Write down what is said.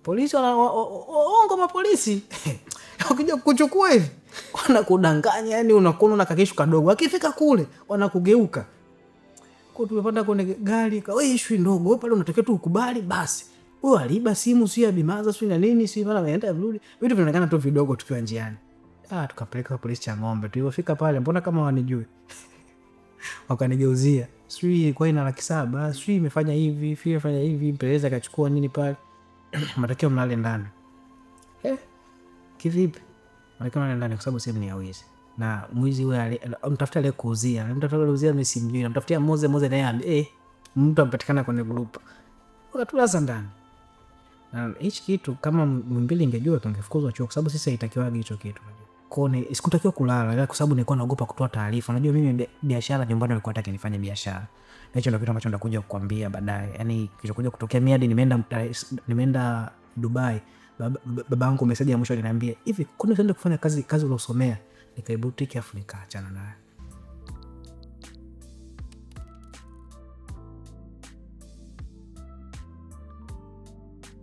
Polisi wana ongo mapolisi. Wakija kukuchukua hivi wanakudanganya, yani unakuwa na kakishu kadogo. Akifika kule wanakugeuka. Kwa tumepanda kwenye gari, kwa wewe issue ndogo, wewe pale unatakiwa tu ukubali basi. Huyo aliiba simu si ya Bimaza si na nini si mara ameenda rudi. Vitu vinaonekana tu vidogo tukiwa njiani. Ah, tukapeleka polisi cha ng'ombe. Tulipofika pale mbona kama wanijui. Wakanigeuzia. Sijui ilikuwa ina 700,000, sijui imefanya hivi, sijui imefanya hivi, mpelelezi akachukua nini pale. Matokeo mlale ndani. Kivipi? Matokeo mlale ndani kwa sababu simu ni ya wizi. Na mwizi huyo mtafuta aliyekuuzia, mtafuta aliyekuuzia mimi simjui, namtafutia Moze, Moze naye mtu amepatikana kwenye group. Wakatulaza ndani. Na hichi kitu kama Muhimbili ingejua tungefukuzwa chuo kwa sababu sisi haitakiwagi hicho kitu. Kwa hiyo sikutakiwa kulala ila kwa sababu nilikuwa naogopa kutoa taarifa. Unajua mimi biashara nyumbani walikuwa wanataka nifanye biashara. Na hicho ndio kitu ambacho nitakuja kukwambia baadaye. Yaani kilichokuja kutokea mimi hadi nimeenda Dubai. Babangu message ya mwisho aliniambia, "Hivi kwani usiende kufanya kazi uliosomea?" Nikaibutiki afu nikaachana naye.